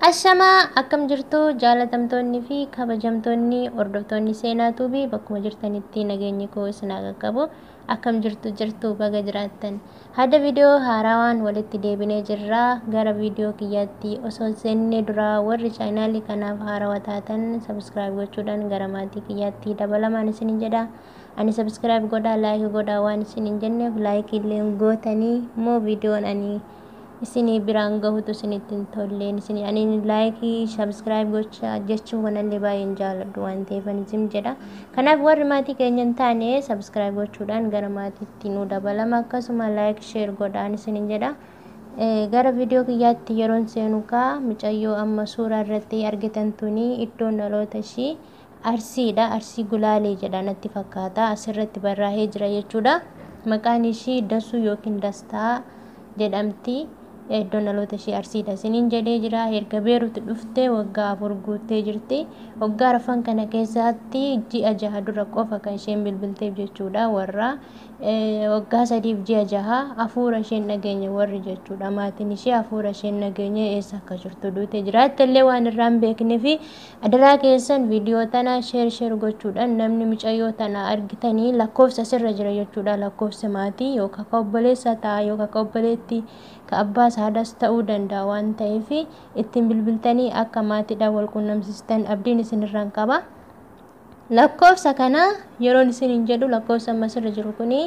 Ashamaa, akkam jirtu jaalatamtoonni fi kabajamtoonni hordoftoonni Seenaa Tuubii? Bakkuma jirtanitti nageenyi koo isin haa qaqqabu. Akkam jirtu jirtu? Baga jiraattan. Hadda viidiyoo haarawaan walitti deebinee jirra. Gara viidiyoo kiyyaatti osoo seennee dura, warri chaanaalii kanaaf haarawaa taatan subscribe gochuudhaan gara maatii kiyyaatti dabalamaan isinin jedha. Ani subscribe godhaa, like godhaa waan isin hin jenneef, like illee gootanii immoo viidiyoon ani isinii biraan gahutu isinitti hin tolleen isin ani like, subscribe gocha jechuun kanallee baay'een jaaladhu waan ta'eef ani isin jedha. Kanaaf warri maatii keenya hin taane subscribe gochuudhaan gara maatiitti nu dabalama, akkasuma like, share godhaan isinin jedha. Gara viidiyoo kiyyaatti yeroon seenu kaa, mucayyoo amma suuraa irratti argitan tuni iddoon dhaloota ishii Arsiidha. Arsii Gulaalee jedha natti fakkaata, asirratti barraa'ee jira jechuudha. Maqaan ishii Dasuu yookiin Dastaa jedhamti. Iddoon dhaloota ishii Arsiidha isiniin jedhee jira. Erga Beeruutti dhuftee waggaa 4 guuttee jirti. Waggaa arfan kana keessatti ji'a 6 dura qofa kan isheen bilbilteef jechuudha. Warra waggaa 3f ji'a 6 hafuura isheen dhageenya warri jechuudha. Maatiin ishee hafuura isheen dhageenya, eessa akka jirtu, duute jiraatte illee waan irraa hin beeknee fi adaraa keessan viidiyoo tana share share gochuudhaan namni mucayyoo tana argitanii lakkoofsa asirra jira jechuudha. Lakkoofsa maatii yookaan ka obboleessa ta'a yookaan ka obboleettii, ka abbaa haadhas ta'uu danda'a waan ta'eef, ittiin bilbiltanii akka maatiidhaan wal quunnamsiistan abdiin isinirraan qaba. Lakkoofsa kana yeroon isin hin jedhu, lakkoofsa amma asirra jiru kuni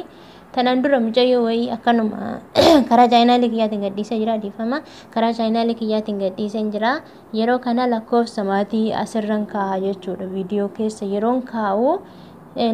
tanaan dura mucayyoo wayii akkanuma karaa chaanaalii kiyyaatiin gadhiisee jira, dhiifama, karaa chaanaalii kiyyaatiin gadhiisee jira. Yeroo kana lakkoofsa maatii asirran kaa'a jechuudha. Viidiyoo keessa yeroon kaa'u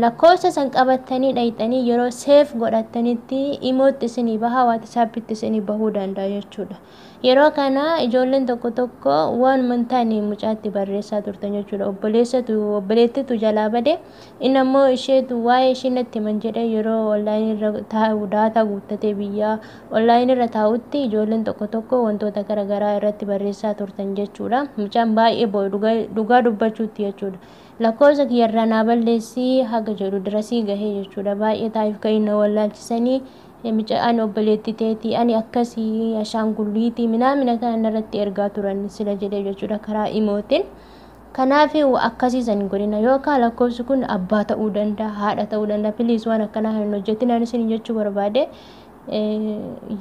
lakkoofsa san qabattanii dhayxanii yeroo save godhattanitti imootti isinii baha, WhatsAppitti isinii bahuu danda'a jechuudha. Yeroo kana ijoolleen tokko tokko waan hin taane mucaatti barreessaa turtan jechuudha. Obboleessatu, obboleettitu jalaa bade, inni ammoo isheetu waa'ee ishii natti himan jedhee yeroo onlaayinii irra taa'u, daataa guuttatee biyyaa onlaayinii irra taa'utti ijoolleen tokko tokko wantoota garaagaraa irratti barreessaa turtan jechuudha. Mucaan baay'ee bo'e, dhugaa dubbachuutti jechuudha. Lakkoofsa kiyyarraa naa balleessii haga jedhu dirasii gahee jechuudha. Baay'ee taa'eef kan inni wallaalchisanii, ani obboleettii teetii, ani akkasii, ashaangulliitii minaamina kana irratti ergaa turan sila jedhee jechuudha karaa imootiin. Kanaaf akkasiisan hin godhina, yookaan lakkoofsi kun abbaa ta'uu danda'a, haadha ta'uu danda'a. Please, waan akkanaa hin hojjetin ani isin jechuu barbaade.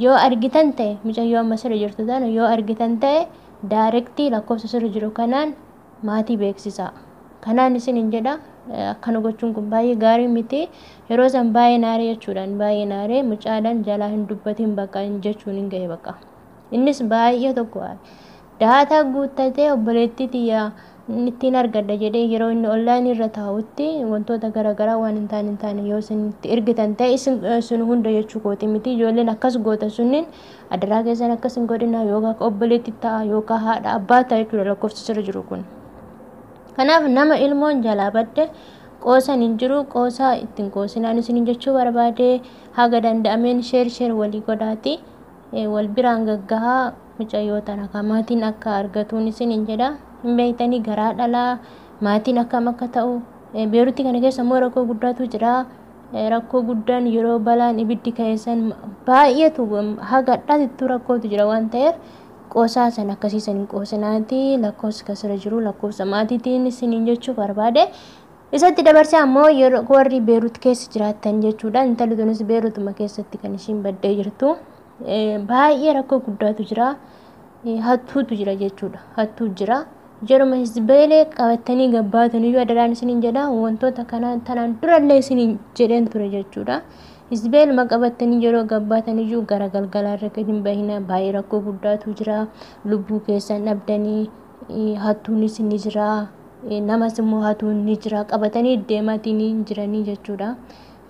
Yoo argitan ta'e, mucayyoo amma sirra jirtu tana yoo argitan ta'e, direct lakkoofsa sirra jiru kanaan maatii beeksisaa. Kanaan isin hin jedha. Akkana gochuun kun baay'ee gaarii miti. Yeroo san baay'ee naaree jechuudhaan, baay'ee naaree, mucaadhaan jalaa hin dubbatin bakka jechuun hin gahe bakka. Innis baay'ee tokko daataa guuttatee obboleettii tiyya ittiin argadha jedhee yeroo inni onlaayinii irra taa'utti wantoota garaagaraa waan hin taane yoo isin itti ergitan ta'e, isin hunda jechuu kooti miti, ijoolleen akkas goota sunniin adaraa keessan akkas hin godhina. Yookaan obboleetti ta'a yookaan haadha, abbaa ta'a jechuudha lakkoofsa sirra jiru kun. Kanaaf nama ilmoon jalaa badde qoosan hin jiru, qoosaa ittiin qoosinaan isin jechuu barbaade. Haga danda'ameen share share walii godhaati wal biraan gaggahaa, mucayyoo tana ka maatiin akka argatuun isin hin jedha. Hin beektanii garaa dhalaa maatiin akkam akka ta'u. Beerutti kana keessa immoo rakkoo guddaatu jira. Rakkoo guddaan yeroo balaan ibiddi ka'e san baay'eetu, haga dhalittu rakkootu jira waan ta'eef, qoosaa san akkasiisan hin qoosinaati, lakkoofsa kasirra jiru lakkoofsa maatiitiin isiniin jechuu barbaade. Isatti dabarsee ammoo yeroo warri Beerut keessa jiraattan jechuudha. Intalli tunis Beerutuma keessatti kan ishiin baddee jirtu. Baay'ee rakkoo guddaatu jira. Hattuutu jira jechuudha. Hattuu jira. Yeruma hizbeelee qabatanii gabbaatan iyyuu adaraan isiniin jedha, wantoota kana tanaan durallee isiniin jedheen ture jechuudha. Hizbeeluma qabatanii yeroo gabbaatan iyyuu gara galgalaa irra gadi hin bahina. Baay'ee rakkoo guddaatu jira. Lubbuu keessan dhabdanii, hattuunis ni jira. Namas immoo hatuun ni jira, qabatanii deematiin jiranii jechuudha.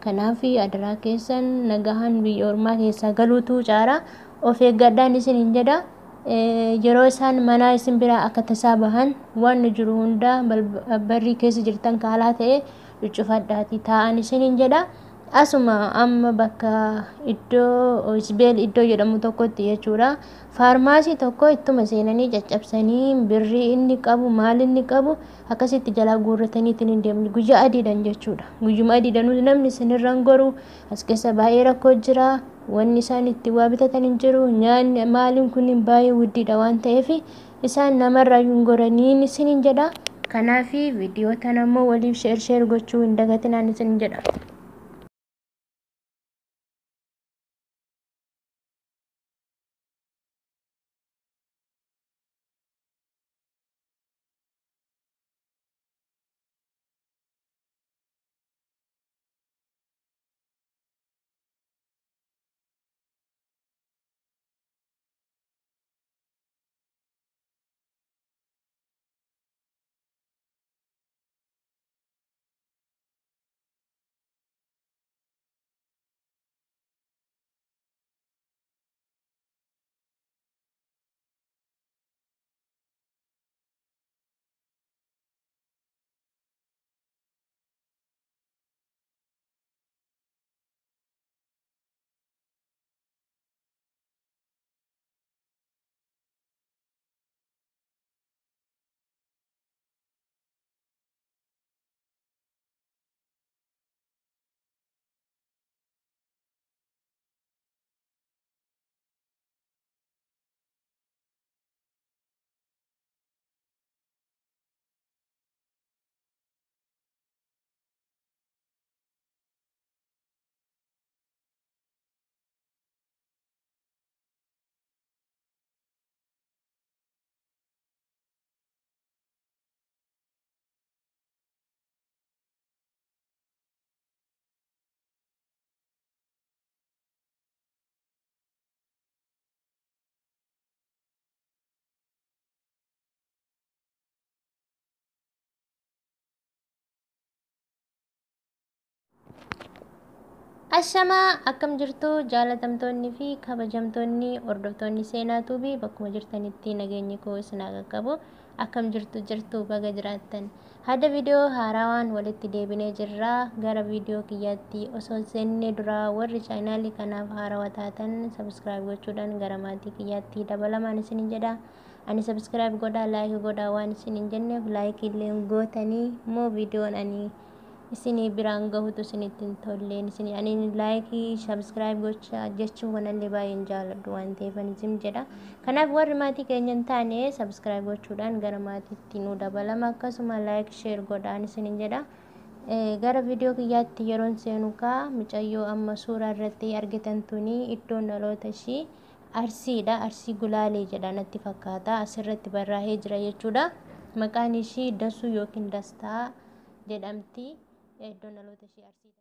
Kanaaf adaraa keessan nagahaan biyya ormaa keessaa galuutu caara, of eeggadhaan isin hin jedha. Yeroo isaan manaa isin biraa akka tasaa bahan, waan jiru hunda barrii keessa jirtan kaalaa ta'e cuccufadhaatii taa'an isin hin jedha. Asuma amma bakka iddoo Isbeel iddoo jedhamu tokkotti jechuudha. Faarmaasii tokko ittuma seenanii caccabsanii, birrii inni qabu, maal inni qabu akkasitti jalaa guurratanii ittiin hin deemne guyyaa adiidhaan jechuudha. Guyyuma adiidhaan namni isinirraan goru, as keessa baay'ee rakkoo jira. Wanni isaan itti waa bitatan hin jiru. Nyaanni maaliin kunniin baay'ee guddiidha waan ta'eef, Isaan namarraa hin goraniin isiniin jedha. Kanaaf viidiyoo tana immoo waliif sheer sheer gochuu hin dagatinaan isin jedha. Ashamaa akkam jirtu jaalatamtoonni fi kabajamtoonni hordoftoonni Seenaa Tuubii, bakkuma jirtanitti nageenyi koo isin haa qaqqabu. Akkam jirtu jirtu, baga jiraattan. Hadda viidiyoo haarawaan walitti deebinee jirra. Gara viidiyoo kiyyaatti osoo seenne duraa warri chaanaalii kanaaf haarawaa taatan subscribe gochuudhaan gara maatii kiyyaatti dabalamaan isinin jedha. Ani subscribe godhaa, like godhaa waan isin hin jenneef like illee gootanii immoo viidiyoon ani isinii biraan gahutu isinitti hin tolleen isinii ani like subscribe gocha jechuu kanallee baay'een jaaladhu waan ta'eef ani isin jedha. Kanaaf warri maatii keenya hin taane subscribe gochuudhaan gara maatiitti nu dabalama, akkasuma like share godhaan isinin jedha. Gara viidiyoo kiyyaatti yeroon seenu kaa mucayyoo amma suuraa irratti argitan tuni iddoon dhaloota ishii Arsiidha. Arsii Gulaalee jedha natti fakkaata, asirratti barraa'ee jira jechuudha. Maqaan ishii Dasuu yookiin Dastaa jedhamti. Iddoon dhaloota ishii Arsiidha.